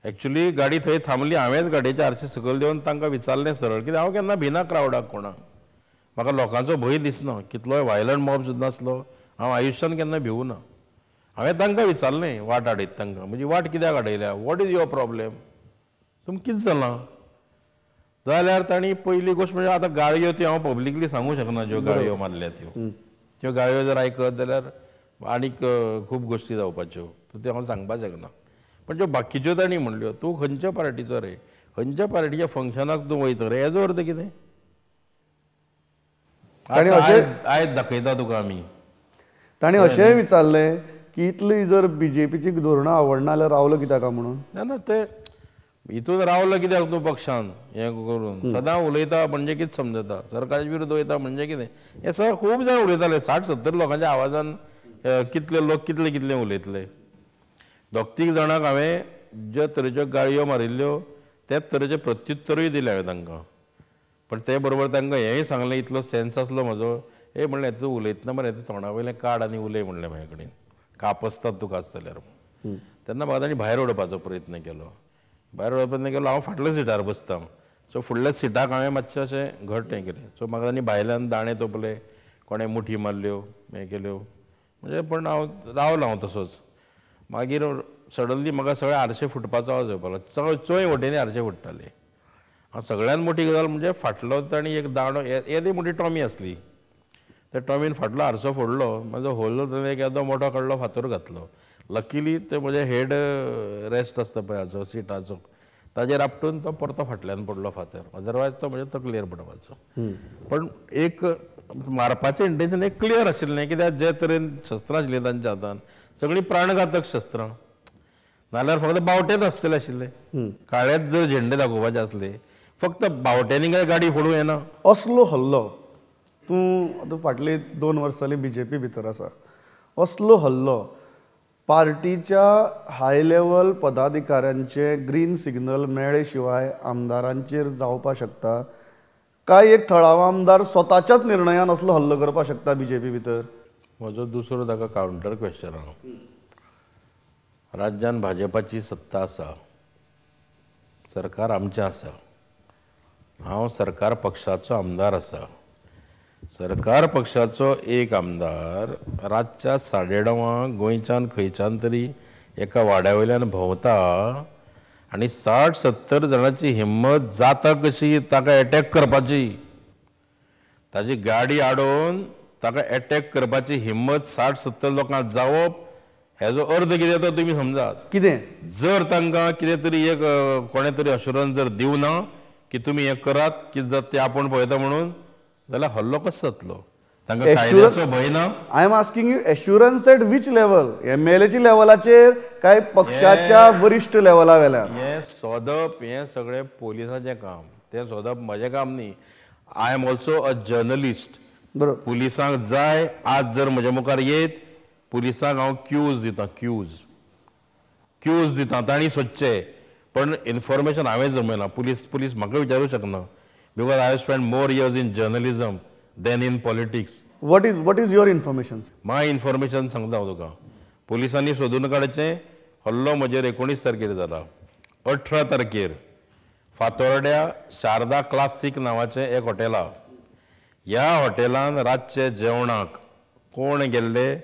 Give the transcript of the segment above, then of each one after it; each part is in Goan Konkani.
एक्चुली गाडी थंय थांबली, हांवेंच गाडयेचे आरशे सकयल देवन तांकां विचारलें सरळ, कित्याक हांव केन्ना भिना क्रावडाक कोणाक, म्हाका लोकांचो भंय दिसना, कितलोय वायलंट मॉब सुद्दां आसलो हांव आयुश्यान केन्ना भिवना. हांवें तांकां विचारलें वाट आडयत तांकां, म्हजी वाट कित्याक आडयल्या, what is your problem, तुमकां कितें जालां? जाल्यार तांणी पयली गोश्ट म्हणजे आतां गाळयो त्यो हांव पब्लिकली सांगूंक शकना, ज्यो गाळयो मारल्या त्यो त्यो गाळयो जर आयकत जाल्यार आनीक खूब गोश्टी जावपाच्यो, त्यो हांव सांगपाक शकना. पण ज्यो बाकीच्यो तांणी म्हणल्यो, तूं खंयच्या पार्टीचो रे, खंयच्या पार्टीच्या फंक्शनाक तूं वयता रे, हेजो अर्थ कितें? आयज दाखयता तुका आमी. तांणी अशेंय विचारलें की इतली जर बीजेपीची धोरणां आवडना जाल्यार रावलो कित्याक म्हणून? ना ना, ते हितून रावलो कित्याक तूं पक्षान हें करून सदां उलयता म्हणजे कितें समजता, सरकाराच्या विरुद्ध वयता म्हणजे कितें, हें सगळें खूब जाण उलयताले. 60-70 लोकांच्या आवाजान कितले लोक कितले कितले उलयतले. दोग तीग जाणांक हांवें ज्या तरेच्यो गाळयो मारिल्ल्यो त्याच तरेचें प्रत्युत्तरूय दिलें हांवें तांकां. पण ते बरोबर तांकां हेंय सांगलें, इतलो सेन्स आसलो म्हजो, हे म्हणलें तूं उलयतना मरे तूं तोंडा वयलें काड आनी उलय म्हणलें म्हाजे कडेन, कापसतात तुका आस जाल्यार. तेन्ना म्हाका तांणी भायर उडोवपाचो प्रयत्न केलो, भायर उडोवपाचो प्रयत्न केलो. हांव फाटल्या सिटार बसता, सो फुडल्या सिटाक हांवें मातशें अशें घट हें केलें. सो म्हाका तांणी भायल्यान दाणे तोपले, कोणें मुठी मारल्यो, हें केल्यो, म्हणजे पण हांव रावलो हांव तसोच. मागीर सडनली म्हाका सगळे आरशे फुटपाचो आवाज येवपाक लागलो, चोंय वटेनी आरशे फुट्टाले. हांव सगळ्यान मोठी गजाल म्हणजे फाटलो तांणी एक दांडो, येदी मोठी टॉमी आसली, त्या टॉमीन फाटलो आरसो फोडलो, म्हाजो होल ताणें एक येदो मोठो काडलो, फातर घातलो. लकीली ते म्हजे हेड रेस्ट आसता पळय हाचो सिटाचो, ताजेर आपटून तो परतो फाटल्यान पडलो फातर, अदरवायज तो म्हज्या तकलेर पडपाचो. पण एक मारपाचें इंटेन्शन एक क्लियर आशिल्लें, कित्याक जे तरेन शस्त्रां आशिल्लीं तांच्या हातान सगळीं प्राणघातक शस्त्रां, नाल्यार फक्त बावटेच आसतले आशिल्ले, काळेच जर झेंडे दाखोवपाचे आसले फक्त बावट्यांनी काय गाडी फोडूं येना. असलो हल्लो तूं आतां फाटले 2 वर्सां जालीं बीजेपी भितर आसा, असलो हल्लो पार्टीच्या हाय लेवल पदाधिकाऱ्यांचे ग्रीन सिग्नल मेळ्ळे शिवाय आमदारांचेर जावपाक शकता काय एक थळावो आमदार स्वताच्याच निर्णयान असलो हल्लो करपाक शकता बीजेपी भितर? म्हजो दुसरो ताका कावंटर क्वेश्चन आहा. राज्यान भाजपाची सत्ता आसा, सरकार आमचें आसा, हांव सरकार पक्षाचो आमदार आसा. सरकार पक्षाचो एक आमदार रातच्या 9:30 गोंयच्यान खंयच्यान तरी एका वाड्या वयल्यान भोंवता आनी 60-70 जाणांची हिम्मत जाता कशी ताका एटॅक करपाची, ताजी गाडी आडोवन ताका एटॅक करपाची हिम्मत 60-70 लोकांक जावप, हेजो अर्थ कितें तो तुमी समजात. कितें जर तांकां कितें तरी एक कोणें तरी अशुरन्स जर दिवना की तुमी हें करात, कितें जाता तें आपूण पळयता म्हणून, जाल्यार हल्लो कसो जातलो? तांकां कायद्याचो भंय ना. I am asking you assurance at which level? एमएलएच्या लेवलाचेर काय पक्षाच्या वरिश्ठ लेवला वेल्यान? हें सोदप हें सगळें पोलिसांचें काम, तें सोदप म्हजें काम न्ही. I am also a journalist. बरोबर. पुलिसांक जाय आज जर म्हज्या मुखार येत, पुलिसांक हांव क्यूज दितां, क्यूज दितां, तांणी सोदचें, पण इन्फॉर्मेशन हांवें जमयलां. पुलीस म्हाका विचारूंक शकना, because I have spent more years in journalism than in politics. What is your information? My information सांगता हांव तुका. पुलिसांनी सोदून काडचें, हल्लो म्हजेर 19 तारखेर जाला, 18 तारखेर फातोर्ड्या शारदा क्लासीक नांवाचें एक हॉटेल आहा. ह्या हॉटेलान रातचे जेवणाक कोण गेल्ले,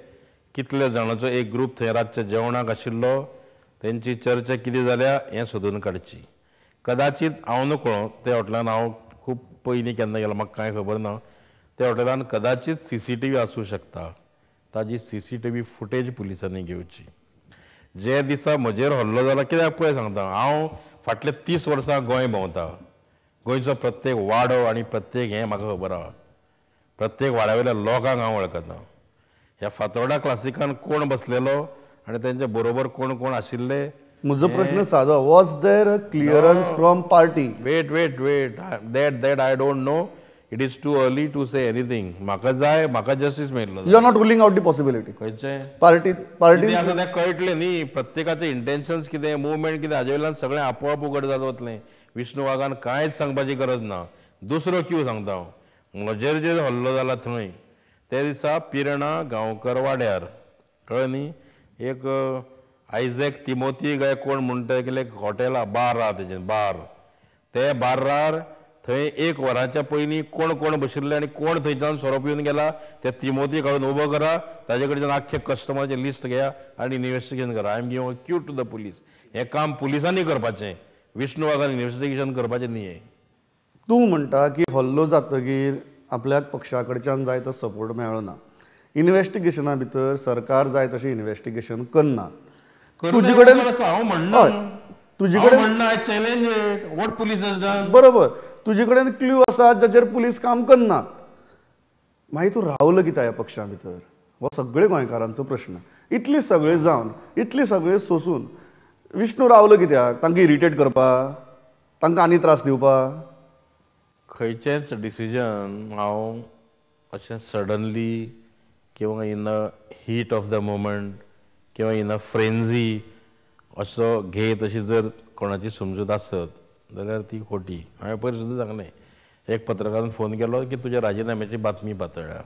कितले जाणांचो एक ग्रूप थंय रातचे जेवणाक आशिल्लो, तेंची चर्चा कितें जाल्या हें सोदून काडची. कदाचित हांव नकळो, त्या हॉटेलान हांव खूब पयलीं केन्ना गेलो म्हाका कांय खबर ना, त्या हॉटेलान कदाचित CCTV आसूं शकता, ताजी CCTV footage पुलिसांनी घेवची. जे दिसा म्हजेर हल्लो जाला, कित्याक पळय सांगता, हांव फाटले 30 वर्सां गोंय भोंवता, गोंयचो प्रत्येक वाडो आनी प्रत्येक हें म्हाका खबर आहा, प्रत्येक वाड्या वयल्या लोकांक हांव वळखता. ह्या फातोर्डा क्लासिकान कोण बसलेलो आनी तेंच्या बरोबर कोण कोण आशिल्ले, म्हजो प्रश्न सादो, was there a clearance from party? Wait wait wait, that I don't know, it is too early to say anything. म्हाका जाय, म्हाका जस्टीस मेळटलो. You are not ruling out the possibility. खंयचें पार्टी पार्टी आसा तें कळटलें न्ही, प्रत्येकाचें इंटेन्शन्स कितें, मुवमेंट कितें, हाजे वयल्यान सगळें आपोआप उगड जात वतलें. विष्णू वाघान कांयच सांगपाची गरज ना. दुसरो क्यू सांगता हांव, म्हजेर जेर हल्लो जाला थंय ते दिसा पिरणा गांवकर वाड्यार, कळ्ळें न्ही, एक आयझॅक तिमोती काय कोण म्हणटा केले हॉटेला बार आहा तेजें बार, ते बार्रार थंय 1 वराच्या पयलीं कोण कोण बशिल्ले आनी कोण थंयच्यान सोरो पिवन गेला ते तिमोती काडून उबो करा, ताजे कडच्यान आख्खे कस्टमराचें लिस्ट घेया आनी इन्वेस्टिगेशन करा. I am giving cue to the police. हें काम पुलिसांनी करपाचें, विष्णू वाघान इन्वेस्टिगेशन करपाचें न्ही. हें तूं म्हणटा की हल्लो जातकीर आपल्याक पक्षा कडच्यान जाय तो सपोर्ट मेळना, इन्वेस्टिगेशना भितर सरकार जाय तशें इन्वेस्टिगेशन करना. तुजे कडेन हांव म्हणना, तुजे कडेन म्हणना challenge what police has done. बरोबर, तुजे कडेन क्ल्यू आसा जाचेर पुलीस काम करनात. मागीर तूं रावलो कित्याक ह्या पक्षा भितर? हो सगळे गोंयकारांचो प्रश्न. इतली सगळे जावन, इतली सगळे सोसून विष्णू रावलो कित्याक? तांकां इरिटेट करपाक, तांकां आनी त्रास दिवपाक? खंयचेंच डिसिजन हांव अशें सडनली किंवा in a heat of the moment किंवा इन अ फ्रेंझी असो घेत अशी जर कोणाची समजूत आसत जाल्यार ती खोटी. हांवें पयर सुद्दां सांगलें, एक पत्रकारान फोन केलो की तुज्या राजिनाम्याची बातमी पातळ्ळ्या.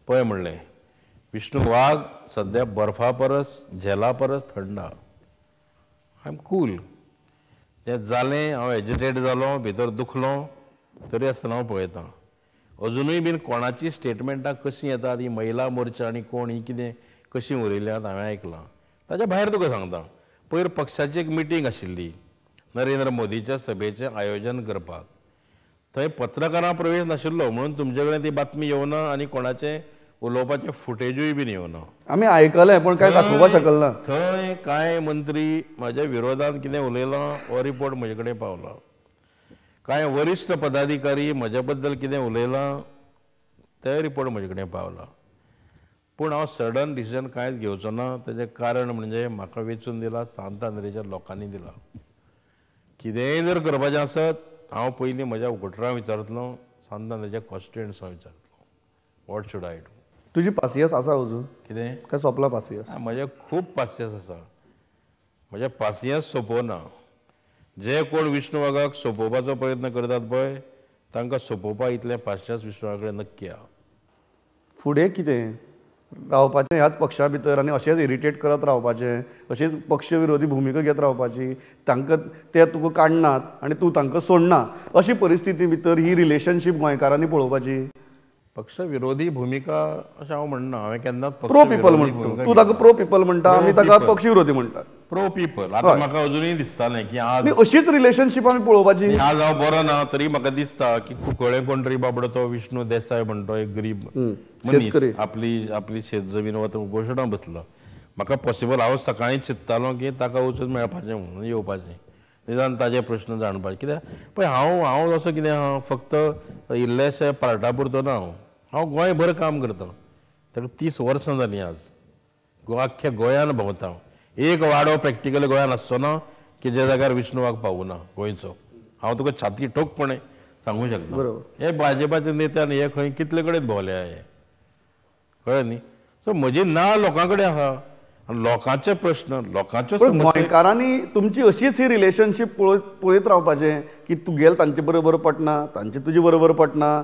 पळय म्हणलें, विष्णू वाघ सद्या बर्फा परस झेला परस थंड. I am cool. तें जालें, हांव एजिटेट जालो, भितर दुखलो, तरी आसतना हांव पळयतां अजुनूय बीन कोणाची स्टेटमेंटां कशीं येतात, ही महिला मोर्चा आनी कोण ही कितें कशीं उलयल्यात हांवें आयकलां. ताच्या भायर तुका सांगता, पयर पक्षाची एक मिटींग आशिल्ली नरेंद्र मोदीच्या सभेचें आयोजन करपाक. थंय पत्रकारां प्रवेश नाशिल्लो म्हणून तुमचे कडेन ती बातमी येवना आनी कोणाचें उलोवपाचें फुटेजूय बीन येवना. आमी आयकलें पूण कांय दाखोवपाक शकना. थंय कांय मंत्री म्हाज्या विरोधान कितें उलयलां हो रिपोर्ट म्हजे कडेन पावला. कांय वरिश्ठ पदाधिकारी म्हज्या बद्दल कितें उलयलां ते रिपोर्ट म्हजे कडेन पावला. पूण हांव सडन डिसिजन कांयच घेवचो ना. तेजें कारण म्हणजे म्हाका वेंचून दिला सांत आंद्रेच्या लोकांनी दिला. कितेंय जर करपाचें आसत हांव पयलीं म्हज्या वोटरांक विचारतलो, सांत आंद्रेच्या कॉन्स्टिट्युएंट्सांक विचारतलो, what should I do. तुजी पासियस आसा अजून? कितें काय सोंपला पासियस? म्हजें खूब पासियस आसा. म्हजें पासियस सोंपोना. जे कोण विष्णू वाघाक सोंपोवपाचो प्रयत्न करतात पळय तांकां सोंपोवपा इतलें पासियस विष्णू वाघा कडेन नक्की आहा. फुडें कितें रावपाचें ह्याच पक्षा भितर आनी अशेंच इरिटेट करत रावपाचें, अशेंच पक्ष विरोधी भुमिका घेत रावपाची, तांकां ते तुका काडनात आनी तूं तांकां सोडना, अशी परिस्थिती भितर ही रिलेशनशीप गोंयकारांनी पळोवपाची? पक्ष विरोधी भुमिका अशें हांव म्हणना. हांवें केन्नाच प्रो पिपल म्हणटा, तूं ताका प्रो पिपल म्हणटा, आमी ताका पक्ष विरोधी म्हणटात. प्रो पिपल आतां म्हाका अजुनूय दिसतालें की आज अशीच रिलेशनशीप आमी पळोवपाची. आज हांव बरो ना तरी म्हाका दिसता की कुंकळे कोण तरी बाबडो तो विष्णू देसाय म्हणटो एक गरीब मनीस आपली आपली शेत जमीन वता उपोशणां बसलो. म्हाका पॉसिबल हांव सकाळीं चिंत्तालो की ताका वचून मेळपाचें म्हणून येवपाचें, निदान ताजे प्रश्न जाणपाचे. कित्याक पळय हांव हांव असो कितें आहा फक्त इल्लेशे पार्टा पुरतो ना, हांव हांव गोंयभर काम करतां. ताका 30 वर्सां जालीं आज आख्ख्या गोंयान भोंवता हांव. एक वाडो प्रॅक्टिकल गोंयान आसचो ना की ज्या जाग्यार विष्णू वाघ पावना गोंयचो. हांव तुका छाती ठोकपणे सांगूं शकता. हे भाजपाचे नेते आनी हे खंय कितले कडेन भोंवले हे कळ्ळें न्ही. सो म्हजी ना लोकां कडेन आहा, लोकांचे प्रश्न, लोकांच्यो समस्या. गोंयकारांनी तुमची अशीच ही रिलेशनशीप पळयत रावपाचें की तुगेल तांचे बरोबर पटना, तांचे तुजे बरोबर पटना,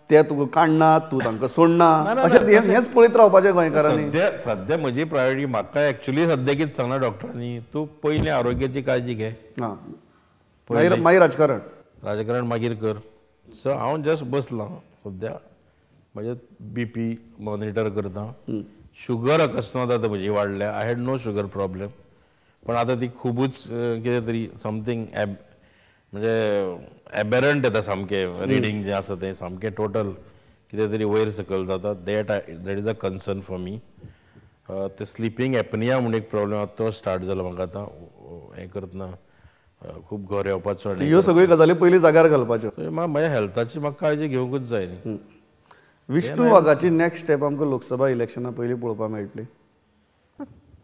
ते तुका काडना, तूं तांकां सोडना, अशेंच हेंच पळयत रावपाचें गोंयकारांनी. सद्या सद्या म्हजी प्रायोरिटी म्हाका एक्चुअली सद्या कितें सांगला डॉक्टरांनी, तूं पयलीं आरोग्याची काळजी घे, मागीर राजकारण, राजकारण मागीर कर. सो हांव जस्ट बसलां सद्या, म्हजें बीपी मॉनिटर करता. शुगर अकस्मात आतां म्हजी वाडल्या. I had no sugar problem, पण आतां ती खुबूच कितें तरी समथींग एब म्हणजे एबेरंट येता सामकें. रिडींग जें आसा तें सामकें टोटल कितें तरी वयर सकयल जाता. That is a concern for me. ते स्लिपींग एपनिया म्हूण एक प्रॉब्लेम आसा तो स्टार्ट जालो म्हाका आतां. हें करतना खूब घर येवपाचो. ह्यो सगळ्यो गजाली पयलीं जाग्यार घालपाच्यो. म्हज्या हेल्थाची म्हाका काळजी घेवंकूच जाय न्ही. विष्णू वाघाची नेक्स्ट स्टेप आमकां लोकसभा इलेक्शना पयलीं पळोवपाक मेळटली?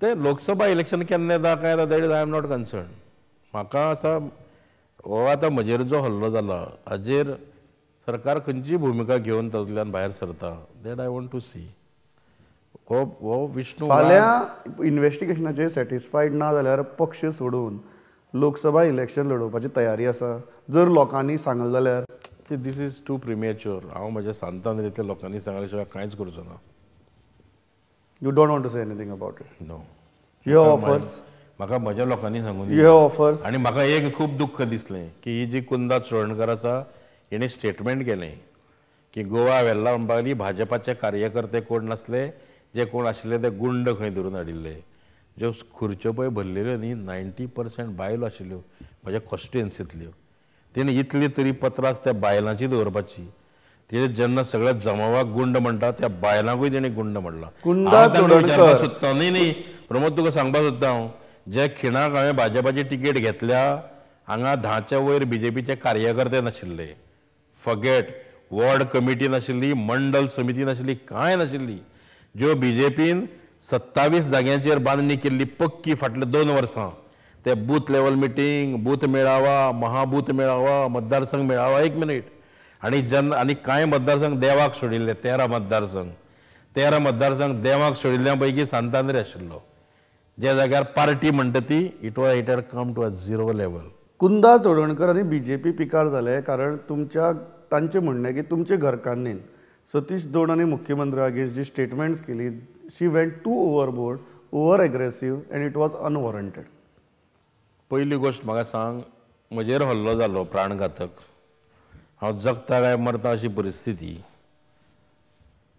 ते लोकसभा इलेक्शन केन्ना येता काय येता that is I am not concern. म्हाका आसा हो आतां म्हजेर जो हल्लो जाला हाजेर सरकार खंयची भुमिका घेवन तातूंतल्यान भायर सरता that I want to see. हो हो विष्णू फाल्यां इन्वेस्टिगेशनाचेर सॅटिस्फायड ना जाल्यार पक्ष सोडून लोकसभा इलेक्शन लडोवपाची तयारी आसा जर लोकांनी सांगलें जाल्यार? This is too premature. हांव म्हज्या सांत आंद्रेंतल्या लोकांनी सांगल्या शिवाय कांयच करचो ना. You don't want to say anything about it? No. Your offers? म्हाका म्हज्या लोकांनी सांगून you have offers. आनी म्हाका एक खूब दुख्ख दिसलें की ही जी कुंदा चोडणकर आसा हेणें स्टेटमेंट केलें की गोवा वेल्ला म्हणपाक लागली भाजपाचे कार्यकर्ते कोण नासले, जे कोण आशिल्ले ते गुंड खंय धरून हाडिल्ले. ज्यो खुर्च्यो पळय भरलेल्यो न्ही 90% बायलो आशिल्ल्यो म्हज्या कॉन्स्टिट्युएन्सींतल्यो. तेणें इतली तरी पत्रास त्या बायलांची दवरपाची. तेणें जेन्ना सगळ्या जमावाक गुंड म्हणटा त्या बायलांकूय तेणें गुंड म्हणलां. विचारपाक सोदता न्ही न्ही प्रमोद, तुका सांगपाक सोदता हांव, ज्या खिणाक हांवें भाजपाची तिकेट घेतल्या हांगा 10च्या वयर बीजेपीचे कार्यकर्ते नाशिल्ले. फॉरगेट वॉर्ड कमिटी नाशिल्ली, मंडल समिती नाशिल्ली, कांय नाशिल्ली. ज्यो बीजेपीन 27 जाग्यांचेर बांदणी केल्ली पक्की फाटले 2 वर्सां, ते बूथ लेवल मिटींग, बूथ मेळावा, महाबूथ मेळावा, मतदारसंघ मेळावा, एक मिनीट. आनी जेन्ना आनी कांय मतदारसंघ देवाक सोडिल्ले, 13 मतदारसंघ, 13 मतदारसंघ देवाक सोडिल्ल्या पैकी सांतांद्रे आशिल्लो, ज्या जाग्यार पार्टी म्हणटा ती it was it had come to a zero level. Kunda Chodankar आनी बीजेपी पिकार जाले कारण तुमच्या तांचें म्हणणें की तुमचे घरकान्नीन सतीश दोन आनी मुख्यमंत्री अगेन्स्ट जी स्टेटमेंट्स केली, she went too overboard, over aggressive and it was unwarranted. पयली गोश्ट म्हाका सांग, म्हजेर हल्लो जालो प्राणघातक, हांव जगता काय मरता अशी परिस्थिती.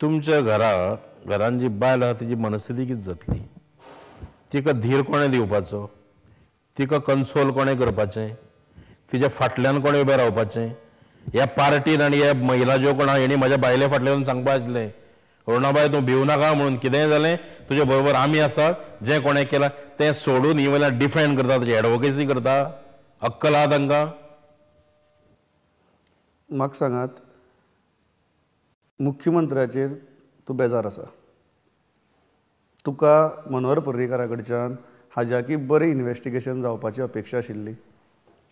तुमच्या घरान जी बायल आसा तिजी मनस्थिती कितें जातली? तिका धीर कोणें दिवपाचो? तिका कन्सोल कोणें करपाचें? तिच्या फाटल्यान कोणें उबें रावपाचें? ह्या पार्टीन आनी ह्या महिला ज्यो कोण आहा हेणी म्हज्या बायले फाटल्यान सांगपा आसलें, अरुणाबाय तूं भिवू नाका म्हणून, कितेंय जालें तुजे बरोबर आमी आसा, जें कोणें केलां तें सोडून ही वयल्यान डिफेंड करता, ताची एडवोकेसी करता. अक्कल आहा तांकां? म्हाका सांगात, मुख्यमंत्र्याचेर तूं बेजार आसा, तुका मनोहर पर्रीकारा कडच्यान हाज्याकी बरें इन्वेस्टिगेशन जावपाची अपेक्षा आशिल्ली,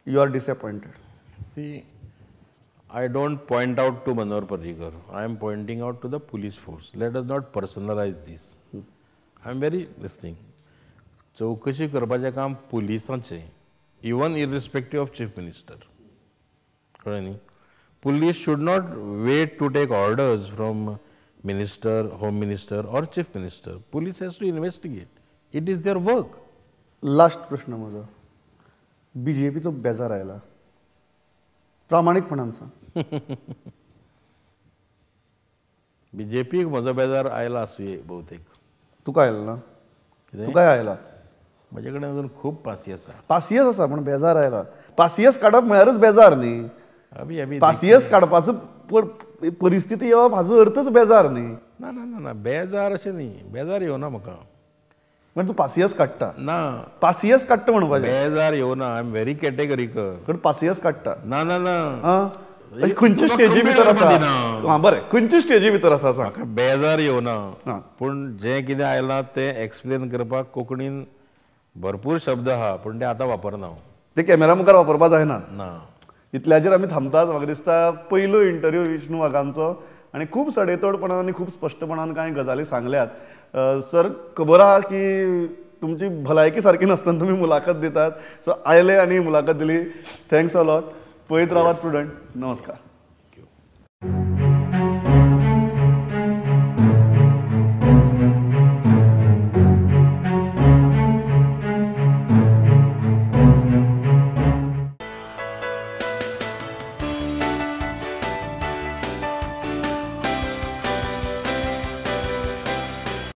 you are disappointed. See, I don't point out to Manohar Parrikar, I am pointing out to the police force. Let us not personalise this. I am very this thing. चवकशी करपाचें काम पुलिसांचें, even irrespective of chief minister. कळ्ळें न्ही? Police should not wait to take orders from minister, home minister or chief minister. Police has to investigate, it is their work. Last प्रश्न म्हजो, बीजेपीचो बेजार आयला प्रामाणीकपणान सांग. बीजेपीक म्हजो बेजार आयला आसुये बहुतेक. तुका आयला ना? तुकाय आयला? म्हजे कडेन अजून खूब पासियस आसा. पासियस आसा पूण बेजार आयला. पासियस काडप म्हळ्यारच बेजार न्ही. पासियस काडपाचो परिस्थिती येवप हाजो अर्थच बेजार न्ही. ना ना ना ना, बेजार अशें न्ही, बेजार येवना म्हाका. म्हणजे तूं पासियस काडटा? ना, पासियस काडटा म्हणपाचें. बेजार येवना, I am very categorical. पण पासियस काडटा? ना ना ना. खंयचे स्टेजी भितर आसा? हां बरें, खंयचे स्टेजी भितर आसा सांग. म्हाका बेजार येवना, पूण जें कितें आयलां तें एक्सप्लेन करपाक कोंकणीन भरपूर शब्द आहा, पूण ते आतां वापरना हांव. ते कॅमेरा मुखार वापरपा जायना. ना, इतल्याचेर आमी थांबतात. म्हाका दिसता पयलो इंटरव्यू विष्णू वाघांचो आनी खूब सडेतोडपणान आनी खूब स्पश्टपणान कांय गजाली सांगल्यात. सर, खबर आहा की तुमची भलायकी सारकी नासतना तुमी मुलाखत दितात, सो आयले आनी मुलाखत दिली, thanks a lot. पळयत रावात प्रुडंट. नमस्कार.